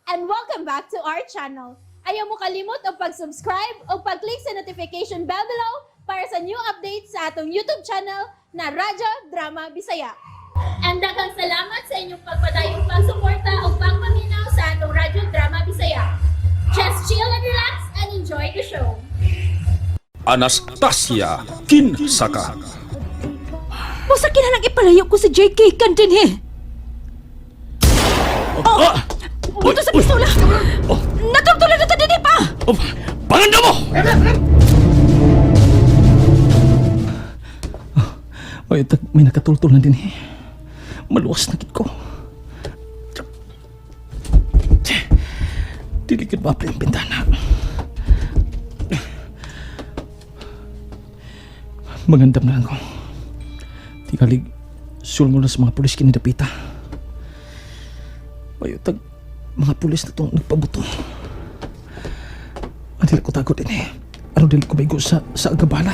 And welcome back to our channel. Ayaw mo kalimot og pag-subscribe o pag-click sa notification bell below para sa new updates sa atong YouTube channel na Radyo Drama Bisaya. And daghang salamat sa inyong pagpadayong pagsuporta o pagpaminaw sa atong Radyo Drama Bisaya. Just chill and relax and enjoy the show. Anastasia Kinsaka. Busa kinahanglang ipalayo ko si JK kan dinhi. Oh! Buto sa pistola. Oh! Natugtulan na to dinhi pa. Oh! Panganda mo! Ay, may nakatultol na din eh. Maluwas na gid ko. Dili gid maapli ang bintana. Magandam na lang ko. Tingalig, sulmo na sa mga pulis kini dapita. Ay, tag, mga pulis na itong nagpabuto. Adil ko tago din eh. Ano dili ko maigo sa agabala.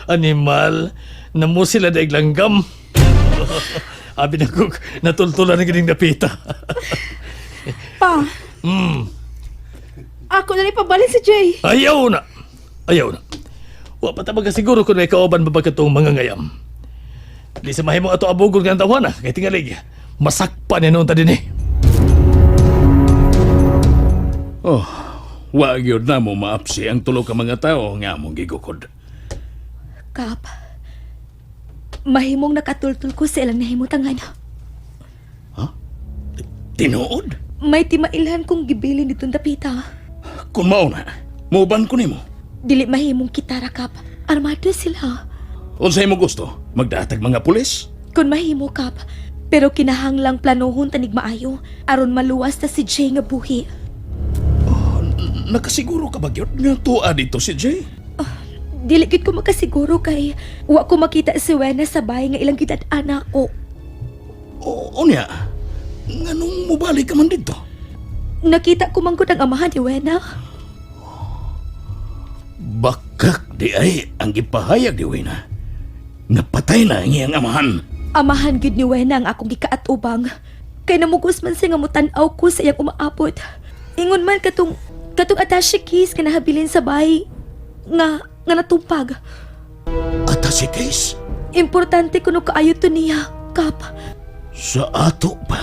Animal, namo sila daig langgam. Abi na ko, natultulan na gining dapita. Pa. Ako na ipabalin si Jay. Ayaw na! Ayaw na. Wa pa ta magkasiguro kung may kauban ba ba katong mga ngayam. Di sa mahimo ato abugol nga tawana, kay tingalig, masakpa ni noon ta din eh. Oh, wa gyud na mo maapsi ang tulo ka mga tawo nga among gigukod. Kap. Mahimong nakatultul ko sa ilang nahimutangan. Tinuod? May timailhan kong gibilin ditong dapita. Kung mao na, muuban ko nimo. Dili mahimong kitara, Kap. Armado sila. Unsay mo gusto? Magdatag mga pulis? Kung mahimo, Kap. Pero kinahanglang planohon tanig maayo aron maluwas ta si Jay nga buhi. Nakasiguro ka ba gyud nga tuwa dito si Jay? Dili gid ko makasiguro kay wa ko makita si Wena sa bahay nga ilang gidad-ana ko. O unya, nganong mubalik ka man dito? Nakita ko man gud ang amahan ni Wena. Bakak di ay ang gipahayag di Wena. Napatay na ang iyang amahan. Amahan gid ni Wena ang akong gikaatubang. Kay namugos man siya nga mutan-aw ko sa iyang umaabot. Ingon man katong katong attache case nga nahabilin sa bahay nga nga natumpag. Ata si Case, Importante kuno kaayo to niya, Kap. sa ato pa,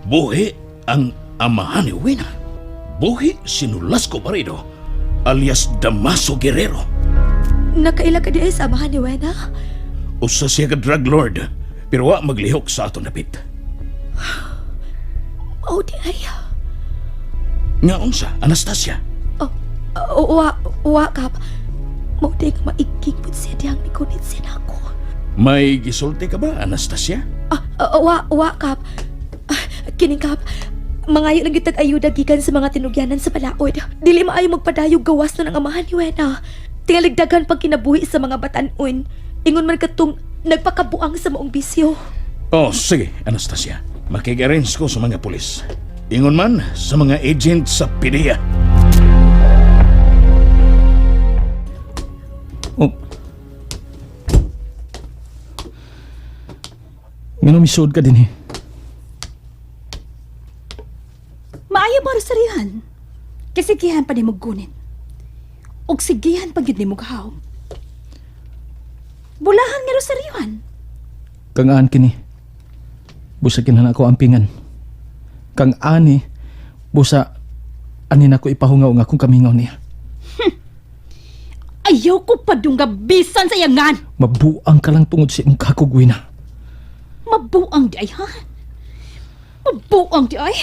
buhi ang amahan ni Wena. Buhi si Nolasco Barredo, alias Damaso Guerrero. Nakaila ka di ay sa amahan ni Wena? Usa siya ka drug lord, pero wa maglihok sa ato napit. Oh, di ay. Nga unsa, Anastasia? Oh, oh, wa, wa, Kap. Mao di nga maigig pud siya diyang mikunit siya nako. May gisulti ka ba, Anastasia? Ah, ah, wa, wa, Kap. Ah, kining Kap, mangayo lang gyud ayuda gikan sa mga tinugyanan sa balaod. Dili maayo magpadayog gawas na ng amahan ni Wena. Tingalig daghan pag kinabuhi sa mga batan-on. Ingon man katong nagpakabuang sa maong bisyo. Oh, sige, Anastasia. Makig-arrange ko sa mga pulis. Ingon man sa mga agent sa PDEA. Oh. Ngano misuod ka din eh. Maayo ba rosaryohan? Kasigihan pa nimo gunin. Og sigihan pa gyud nimo gahawom. Bulahan nga rosaryohan. Kang aan kini. Busa kinahanglan ako ampingan. Kang ani busa ani na ko ipahungaw nga akong kamingaw niya. Ayaw ko padungga bisan sa iyangan. Mabuang ka lang tungod sa imong kakugwina. Mabuang di ay ha? Mabuang di ay?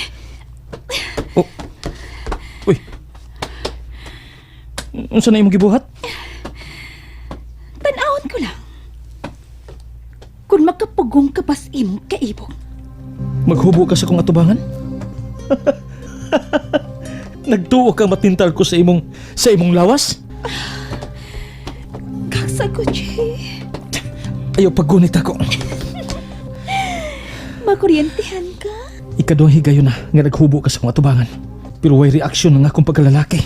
Oh. Uy. Unsa na imong gibuhat? Tan-awon ko lang. Kung makapugong ka pas imong kaibog. Maghubo ka sa kong atubangan? Nagtuo ka matintal ko sa imong lawas? Kaksa ko, Jay. Ayaw paggunit ako. Makuryentehan ka. Ikaduhang higayon na nga naghubo ka sa akong atubangan. Pero way reaksyon ng akong pagkalalaki.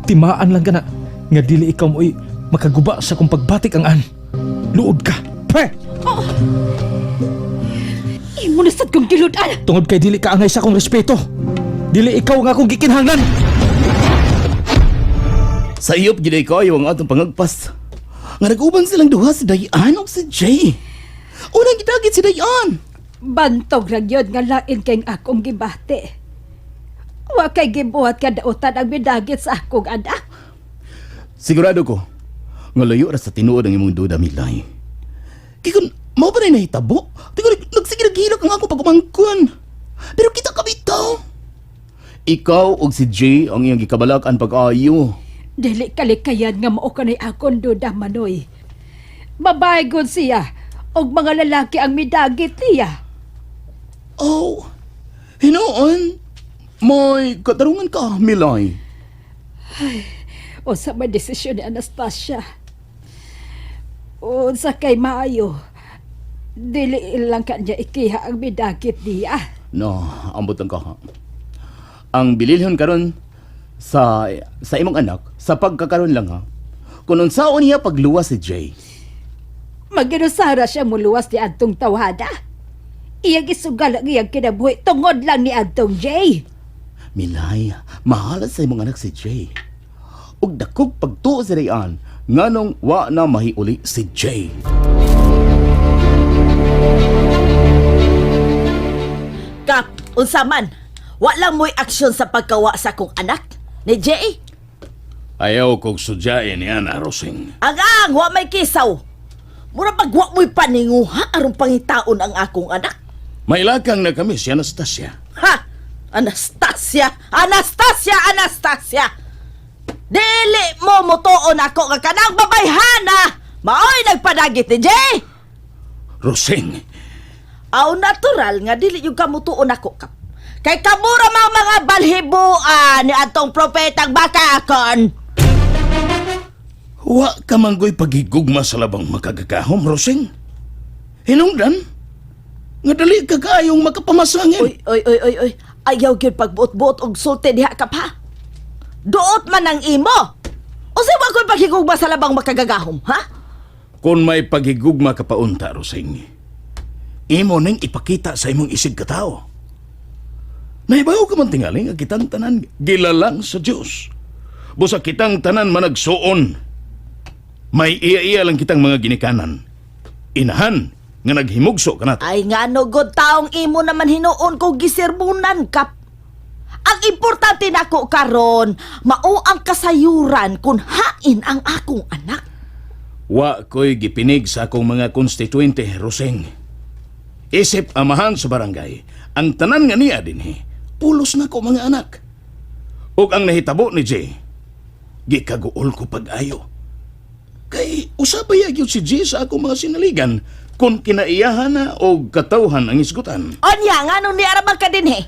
Timaan lang ka na nga dili ikaw mo'y makaguba sa akong pagbatik ang an. Luod ka. Pre! Imo na sad kong giludan. Tungod kay dili ka angay sa akong respeto. Dili ikaw nga akong gikinhanglan. Sa iyop gid ko ang atong pangagpas. Nga nag-uban silang duha si Dayan ug si Jay. Unang gidagit si Dayan. Bantog ra gyud nga lain kay akong gibati. Wa kay gibuhat ka dautan ang midagit sa akong anak. Sigurado ko nga layo ra sa tinuod ang imong duda, Milay. Kay kun mao pa na nahitabo, tingod nagsige naghilak ang ako pagumangkon. Pero kita ka bitaw. Ikaw ug si Jay ang iyang gikabalak-an pag-ayo. Dili kalikayan nga mao kanay akong duda, Manoy. Babae gud siya og mga lalaki ang midagit niya. Oh, hinuon. May katarungan ka, Milay. O sa may desisyon ni Anastasia. Unsa kay maayo. Dili lang kanya ikiha ang midagit niya. No, ambot lang ka ha. Ang bililhon karon sa imong anak sa pagkakaron lang ha. Kung unsaon niya pagluwas si Jay. Maginusara siya muluwas ni Antong Tawhada. Iyang isugal ang iyang kinabuhi tungod lang ni Antong Jay. Milay, mahala sa imong anak si Jay. Ug dakog pagtuo si Rayan nganong wa na mahiuli si Jay. Kap, unsa man? Wa lang mo'y aksyon sa pagkawa sa akong anak ni Jay. Ayaw kog sudyain ni Ana Rosing. Ang ang wa may kisaw. Mura pag wa mo'y paninguha aron pangitaon ang akong anak. Mailakang na kami si Anastasia. Ha! Anastasia! Anastasia! Anastasia! Dili mo mutuon ako nga kanang babayhana! Maoy nagpadagit ni Jay! Rosing, Aw natural nga dili yung kamutuon ako kap. Kay kamura mga mga balhibuan ni atong propetang bakakon. wa ka manggoy pagigugma sa labang makagagahom, Rosing. Hinungdan, nga dali ka kaayong makapamasangin. Oy, oy, oy, oy, oy. Ayaw gyud pagbuot-buot og sulti diha ka pa. Duot man ang imo. Unsa ba ko'y paghigugma sa labang makagagahom, ha? Kung may paghigugma ka paunta, Rosing, imo ning ipakita sa imong isig katao. Nahibaw ka man tingali nga kitang tanan gilalang sa Dios. Busa kitang tanan managsuon. May iya-iya lang kitang mga ginikanan. Inahan nga naghimugso kanato. Ay nga no god taong imo naman hinuon ko gisermonan kap. Ang importante nako karon, mao ang kasayuran kung hain ang akong anak. Wa ko'y gipinig sa akong mga konstituente, Roseng. Isip amahan sa barangay, ang tanan nga niya dinhi, pulos na ko mga anak. Ug ang nahitabo ni Jay, gikaguol ko pag-ayo. Kay usabay gyud si Jay sa akong mga sinaligan kung kinaiyahan na o katawhan ang isgutan. Onya, nganong niaraman ka dinhi?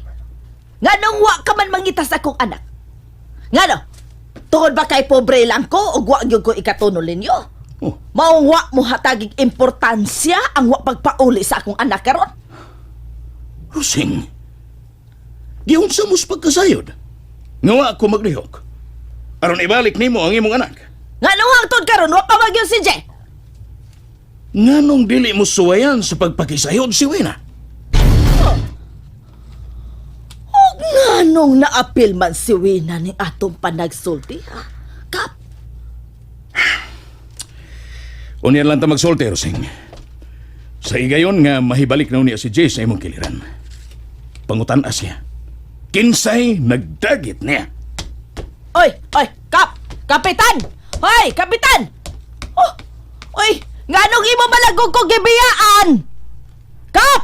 Nganong wa ka man mangita sa akong anak? Ngano? Tungod ba kay pobre lang ko ug wa gyud ko ikatunol ninyo? Oh, Maong wa mo hatagig importansya ang wa pagpauli sa akong anak karon? Roseng, giunsa mo sa pagkasayod? Nga wa ko maglihok. Aron ibalik nimo ang imong anak. Nganong hangtod karon wa pa magyud si Jay? Nganong dili mo suwayan sa pagpakisayod si Wena? Ug nganong naapil man si Wina ning atong panagsulti ha? Kap, Unya lang ta magsulti, Rosing. Sa igayon nga mahibalik na niya si Jay sa imong kiliran. Pangutan-as niya. Kinsay nagdagit niya. Oy, oy, kap, kapitan! Hoy, kapitan! Oh, oy, nganong imo malagog ko gibiyaan? Kap!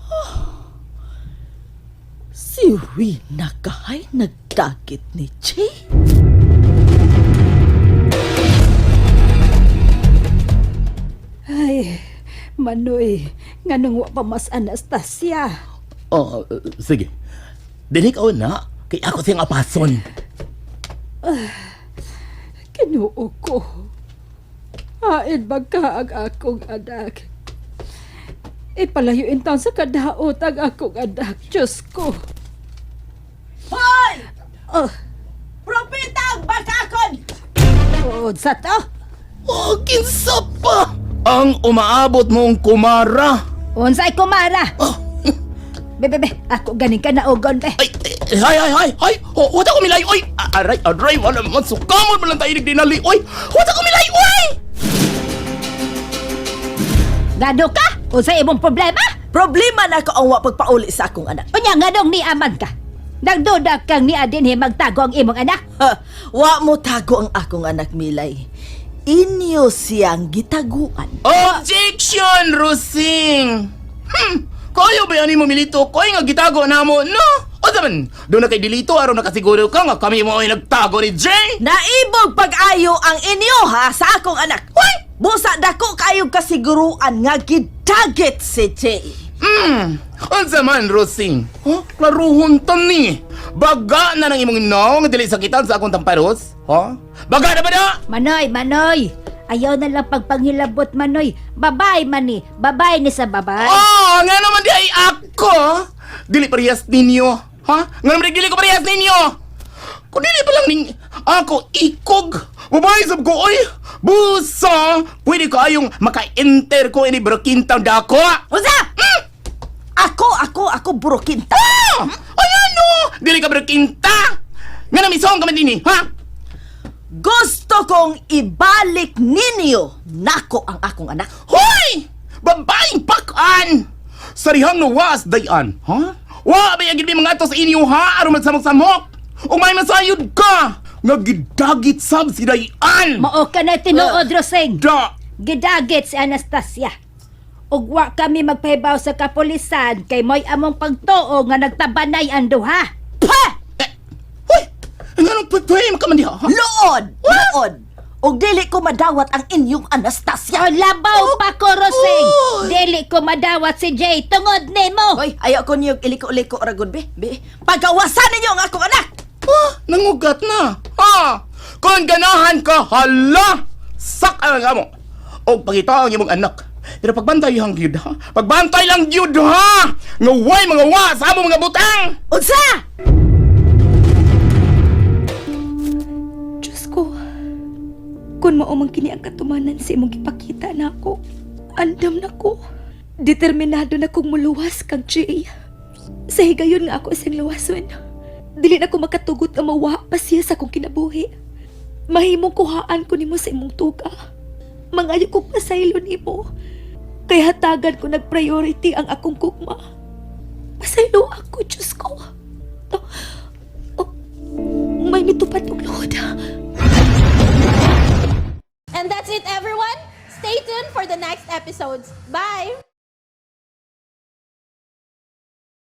Oh. Si Wina kahay nagdagit ni Jay. Ay, Manoy, nganong wa pa mas Anastasia. Oh, sige. Dili ka na, kay ako siyang apason. Kinuo ko. Hain ba ka ang akong anak? Ipalayuin taon sa kadaot ang akong anak, Diyos ko. Hoy! Oh, Propetang bakakon! oh, sa to? Oh, kinsa pa? Ang umaabot mong kumara. Unsay kumara? Oh. Be, be, be, ako ganing ka naugon, be. Ay, ay, ay, ay, ay, ay, oh, wala ko milay, oy! Aray, aray, wala man, sukamon man lang tayo dinali, oy! Wala ko milay, oy! Gado ka? Unsay imong problema? Problema na ko ang wa pagpauli sa akong anak. Unya nganong ni aman ka? Nagduda kang ni adinhi magtago ang imong anak? Ha, wa mo tago ang akong anak, Milay. Inyo siyang gitaguan. Objection, Rusing! Kayo ba yan mo milito? Koy nga gitago na mo, no? O man, doon na kay dilito, aron nakasiguro ka nga kami mo ay nagtago ni Jay! Naibog pag-ayo ang inyo ha sa akong anak. Hoy! Busa dako kayo kasiguruan nga gidagit si Jay. Unsa man, Rosing? Huh? Klaruhon tan ni. Baga na ng imong inaw nga dili sakitan sa akong tamparos? Ha? Baga na ba na? Manoy, Manoy! Ayaw na lang pagpanghilabot, Manoy. Babay, mani. Babay ni sa babay. Oh, nga naman di ay ako. Dili parehas ninyo. Ha? Nga naman di dili ko parehas ninyo. Kung dili pa lang ning ako ikog. Babae sab ko oy. Busa, pwede ko ayong maka-enter ko ini brokintang dako. Unsa? Ako, ako, ako burukinta. Ah! Ay ano? Dili ka brokinta. Nga na misong ka man dinhi, ha? Gusto kong ibalik ninyo nako ang akong anak. Hoy! Babaeng pakan! Sarihang nuwas dayan, ha? Wa ba yung mga ato sa inyo, ha? Aron magsamok-samok! Umay masayod ka! Nga gidagit sab si dayan! Mao ka na tinuod, Roseng. Da! Gidagit si Anastasia. Ug wa kami magpahibaw sa kapulisan kay mo'y among pagtuo nga nagtabanay ang duha. Pa! Eh, hoy! Nga nung pwede makaman diha, ha? Luod! Luod! Og dili ko madawat ang inyong Anastasia. O labaw pa ko, Roseng. Oy! Dili ko madawat si Jay tungod nimo. Hoy, ayaw ko niyog iliko-liko ragod be. Be, pagawasan ninyo ang akong anak. Ah, nangugat na. Ha? Kung ganahan ka, hala! Sak ang amo. O pangita ang imong anak. Pero pagbantay lang gyud ha. Pagbantay lang gyud ha. Nga way mga wa sa among mga butang. Unsa? Diyos ko, kung mao man kini ang katumanan sa imong gipakita na ako, andam na ko. Determinado na kong muluwas kang Jay. Sa higayon nga ako isang luwason. Dili na ko makatugot nga mawa pa siya sa akong kinabuhi. Mahimong kuhaan ko nimo sa imong tuga. Mangayo kong pasaylo nimo. Kay hatagan ko nag-priority ang akong kugma. Pasaylo ako, Diyos ko. Oh, oh, may mitupad og luhod. And that's it, everyone. Stay tuned for the next episodes. Bye!